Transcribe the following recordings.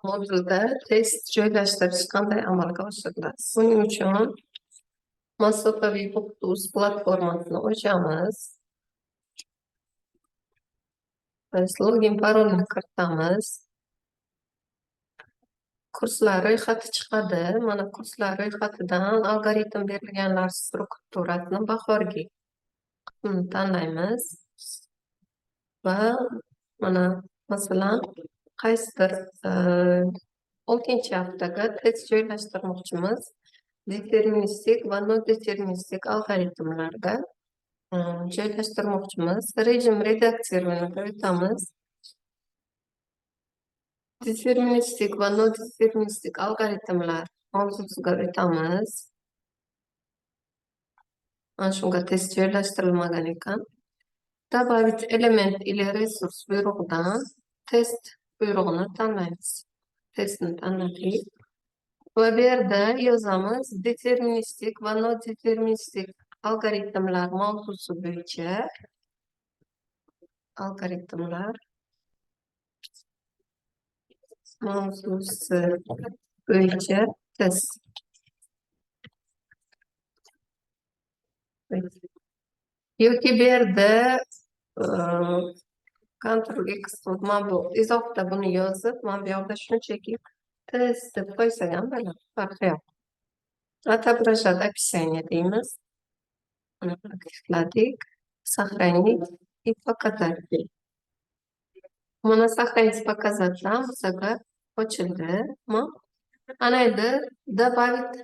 Modulda test joylashtirish qanday amalga oshiriladi? Buning uchun masofaviy o'qituv platformasini ochamiz. Biz login parolni kiritamiz. Kurslar ro'yxati chiqadi. Mana kurslar ro'yxatidan algoritm berilganlar strukturasini bahorgi qismini tanlaymiz. Va mana masalan qaysidir 6-haftaga test joylashtirmoqchimiz. Deterministik va nodeterministik algoritmlarga joylashtirmoqchimiz. Rejim редактирования ga o'tamiz. Deterministik va nodeterministik algoritmlar mavzusiga o'tamiz. Mana shunga test joylashtirilmagan ekan. Добавить элемент или ресурс buyrug'idan test buyrug'ini tanlaymiz. Testni tanladik. Va bu yerda yozamiz deterministik va nodeterministik algoritmlar mavzusi bo'yicha algoritmlar mavzusi bo'yicha test. Yoki bu yerda Ctrl X qilib mana bu izohda buni yozib, mana bu yoqda shunchaki test deb qo'ysak ham bo'ladi, farqi yo'q. Отображать описание deymiz. Mana aktivladik. Сохранить и показать. Mana сохранить показать dan bizaga ochildi. Ana endi добавить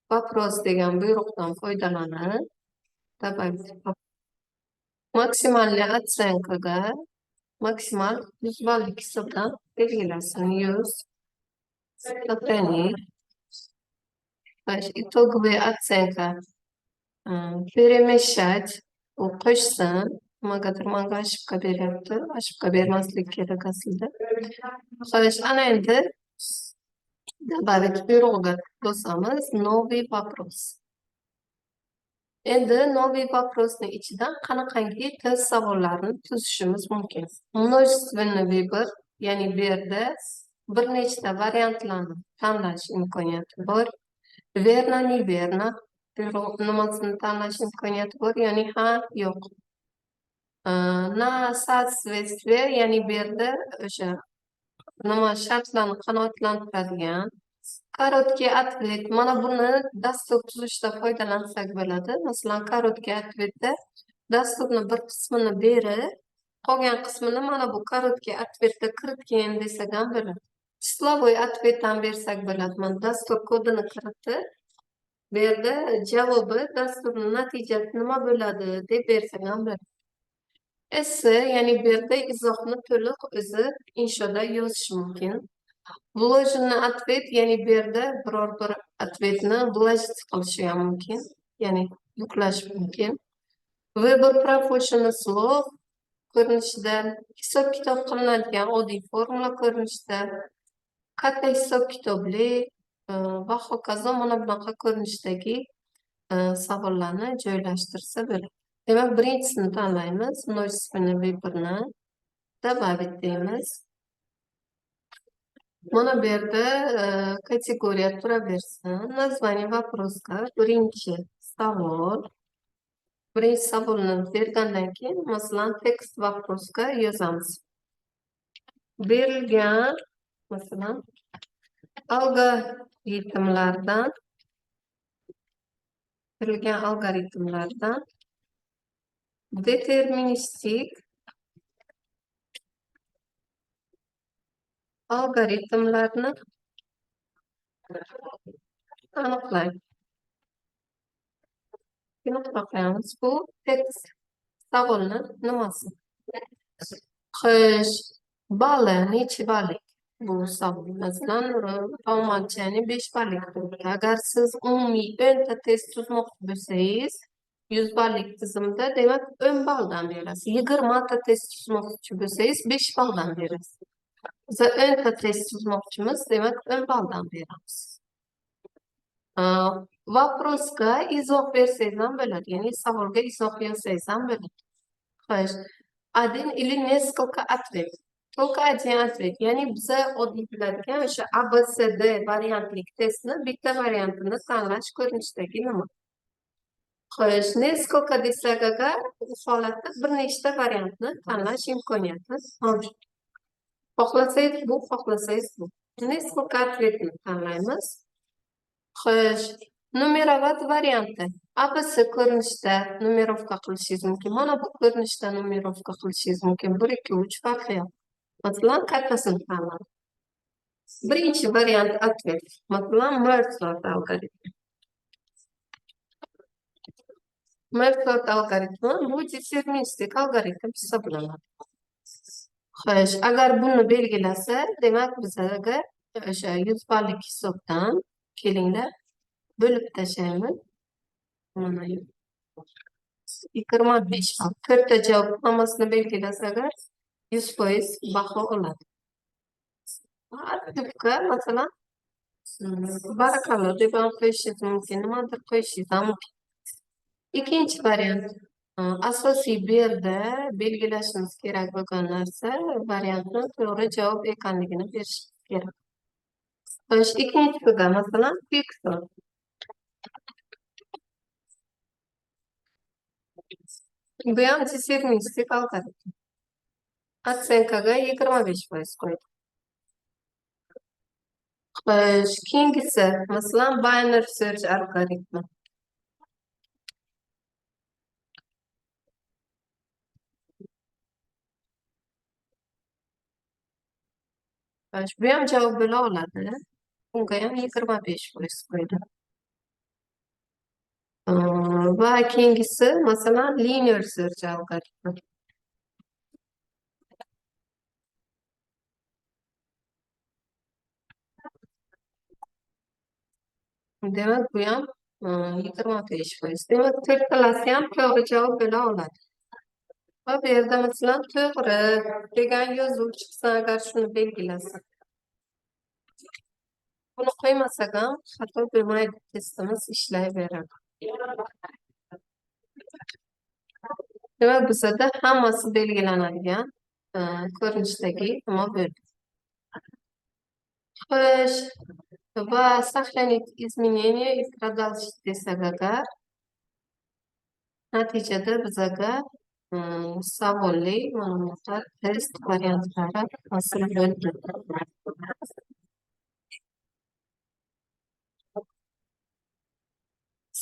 вопрос degan buyruqdan foydalanib добавить максимальный оценка ga maksimal 100 ballik hisobdan belgilasin 100. Сохранить. Итоговая оценка перемешать u qo'shsin. Nimagadir manga ошибка beryapti. Ошибка bermaslik kerak aslida. Xo'sh, ana endi добавить buyrug'iga bosamiz. Новый вопрос. Endi новый вопрос ni ichidan qanaqangi test savollarini tuzishimiz mumkin? Множественный выбор, ya'ni bu yerda bir nechta variantlarni tanlash imkoniyati bor. Верно, неверно nimasini tanlash imkoniyati bor, ya'ni ha, yo'q. На соответствие, ya'ni bu yerda o'sha nima shartlarni qanoatlantiradigan. Короткий ответ, mana buni dastur tuzishda foydalansak bo'ladi. Masalan, короткий ответ da dasturni bir qismini berib, qolgan qismini mana bu короткий ответ da kiritgin desak ham bo'ladi. Числовой ответ ham bersak bo'ladi. Mana dastur kodini kiritib, bu yerda javobi, dasturning natijasi nima bo'ladi deb bersak ham bo'ladi. Esse, ya'ni bu yerda izohni to'liq o'zi inshoda yozish mumkin. Вложенный ответ, ya'ni bu yerda biror bir ответ ni вложить qilishi ham mumkin, ya'ni yuklash mumkin. Выбор пропущенных слов ko'rinishida, hisob-kitob qilinadigan oddiy formula ko'rinishida, katta hisob-kitobli va hokazo mana bunaqa ko'rinishdagi savollarni joylashtirsa bo'ladi. Demak, birinchisini tanlaymiz, множественный выбор ni добавить deymiz. Mana bu yerda kategoriya turaversin. Название вопрос ga birinchi savol. Birinchi savolni bergandan keyin, masalan, текст вопрос ga yozamiz. Berilgan, masalan, algoritmlardan berilgan algoritmlardan deterministik algoritmlarni aniqlang. Nuqta qo'yamiz. Bu tekst savolni nimasi? Xo'sh, balli nechi ballik bu savol? Masalan, по умолчанию 5 ballik turibdi. Agar siz umumiy 10 ta test tuzmoqchi bo'lsangiz, 100 ballik tizimda, demak, 10 balldan berasiz. 20 ta test tuzmoqchi bo'lsangiz, 5 balldan berasiz. Biz 10 ta test tuzmoqchimiz, demak, 10 balldan beramiz. Вопрос ga izoh bersangiz ham bo'ladi, ya'ni savolga izoh yozsangiz ham bo'ladi. Xo'sh, один или несколько ответ. Только один ответ. Ya'ni biza oddiy biladigan o'sha A, B, C, D variantlik testni bitta variantini tanlash ko'rinishidagi nima? Xo'sh, несколько desak agar, bu holatda bir nechta variantni tanlash imkoniyati mavjud. Xohlasangiz bu, xohlasangiz bu. Несколько ответ ni tanlaymiz. Xo'sh, нумеровать varianti. A, B, C ko'rinishda нумеровка qilishingiz mumkin. Mana bu ko'rinishda нумеровка qilishingiz mumkin. 1, 2, 3 farqi yo'q. Masalan, kattasini tanladim. Birinchi variant ответ. Masalan, Merge sort algoritmi. Merge sort algoritmi bu deterministik algoritm hisoblanadi. Xo'sh, agar buni belgilasa, demak bizga o'sha 100 ballik hisobdan kelinglar bo'lib tashlaymiz. Mana 25 ball. To'rtta javob hammasini belgilasa agar 100% baho oladi. Ошибка, masalan, barakalloh deb ham qo'yishingiz mumkin, nimadir qo'yishingiz ham mumkin. Ikkinchi variant. Asosiy bu yerda belgilashimiz kerak bo'lgan narsa variantni to'g'ri javob ekanligini berish kerak. Xo'sh, ikkinchisida masalan quicksort. Bu ham deterministik algoritm. Оценка ga 25% qo'ydim. Xo'sh, keyingisi masalan binary search algoritmi. Xo'sh, bu ham javob bo'la oladi. Bunga ham 25% qo'ydim. Va keyingisi masalan linear search algoritmi. Demak, bu ham 25%. Demak, to'rttalasi ham to'g'ri javob bo'la oladi. Va bu yerda masalan to'g'ri degan yozuv chiqsa, agar shuni belgilasa. Buni qo'ymasak ham xato bo'lmaydi, testimiz ishlayveradi. Demak, bizada hammasi belgilanadigan ko'rinishdagi nima bo'ldi. Xo'sh, va сохранить изменения и продолжить desak agar, natijada bizaga savolli mana bunaqa test variantlari hosil bo'ldi.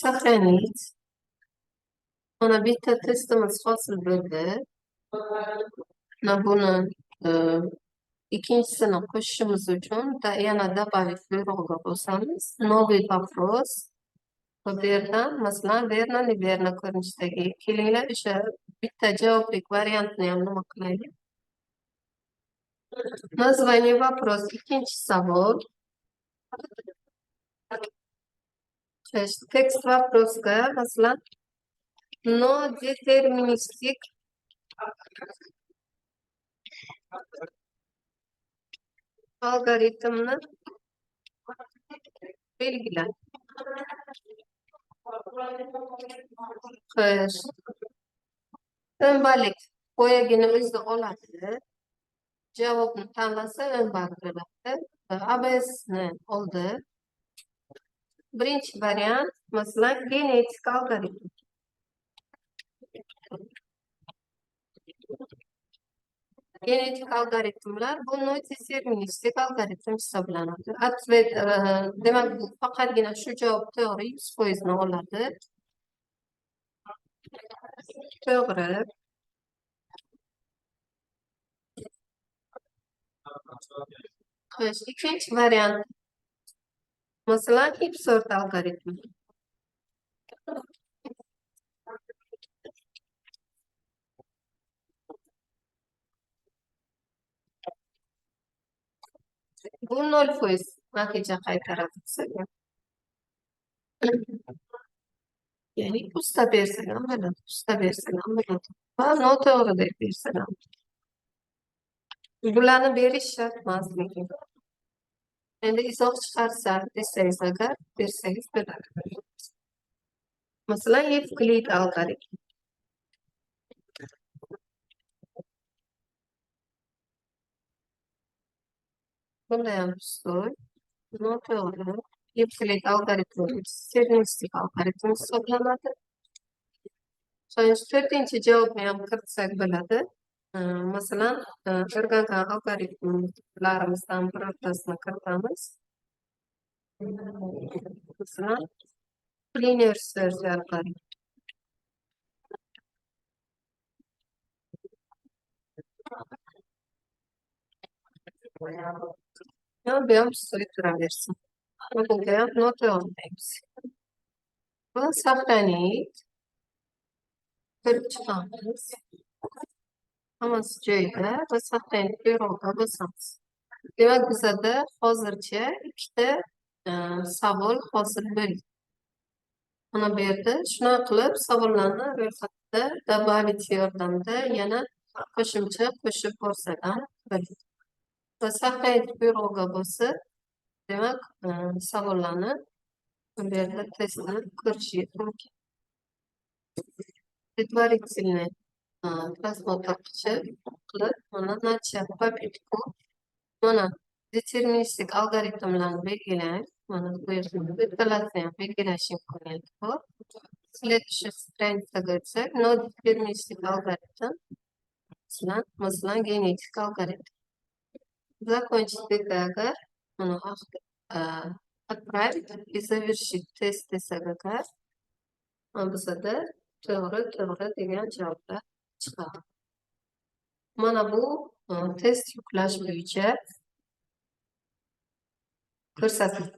Сохранить. Mana bitta testimiz hosil bo'ldi. Mana buni ikkinchisini qo'shishimiz uchun yana добавить buyrug'iga bosamiz. Новый вопрос. Va bu yerdan masalan верно, неверно ko'rinishidagi kelinglar o'sha bitta javoblik variantni ham nima qilaylik. Название вопрос. Ikkinchi savol. Текст вопрос ga masalan nodeterministik algoritmni belgila. Xo'sh. 10 ballik boyagini o'zi oladi. Javobni tanlasa 10 ball bo'ladi. ABSni oldi. Birinchi variant masalan genetik algoritm. Genetik algoritmlar bu nodeterministik algoritm hisoblanadi. Ответ, demak, bu faqatgina shu javob to'g'ri 100% ni oladi. To'g'ri. Xo'sh, ikkinchi variant. Masalan, heap sort algoritmi. Bu 0% natija qaytaradi bizga. Ya'ni usta bersak ham bo'ladi, usta bersak ham bo'ladi va noto'g'ri deb bersak ham. Bularni berish shart emas lekin. Endi izoh chiqarsa desangiz agar, bersangiz bo'ladi. Masalan, Yevklid algoritmi. Bunda ham пустой. Noto'g'ri. Yevklid algoritmi deterministik algoritm hisoblanadi. To'rtinchi javobni ham kiritsak bo'ladi. Masalan, o'rgangan algoritmlarimizdan birortasini kiritamiz. Masalan, linear search algoritmi. Bu ham пустой turaversin. Bunga ham noto'g'ri deymiz. Va сохранить. Ko'rib chiqamiz. Hammasi joyida va сохранить buyrug'iga bosamiz. Demak, bizada hozircha ikkita savol hosil bo'ldi. Mana bu yerda shunaqa qilib savollarni ro'yxatda добавить yordamida yana qo'shimcha qo'shib borsak ham bo'ladi. Va сохранить buyrug'iga bosib, demak, savollarni bu yerda testni ko'rishingiz mumkin. Предварительный просмотр qilib, mana начать попытку. Mana deterministik algoritmlarni belgilang. Mana bu yerda bittalasini ham belgilash imkoniyati bor. Следующая страница ga o'tsak, но deterministik algoritm. Masalan, genetik algoritm. Закончить desa agar, mana отправить и завершить тест desak agar, bizada to'g'ri, to'g'ri degan javoblar chiqadi. Mana bu test yuklash bo'yicha ko'rsatildi.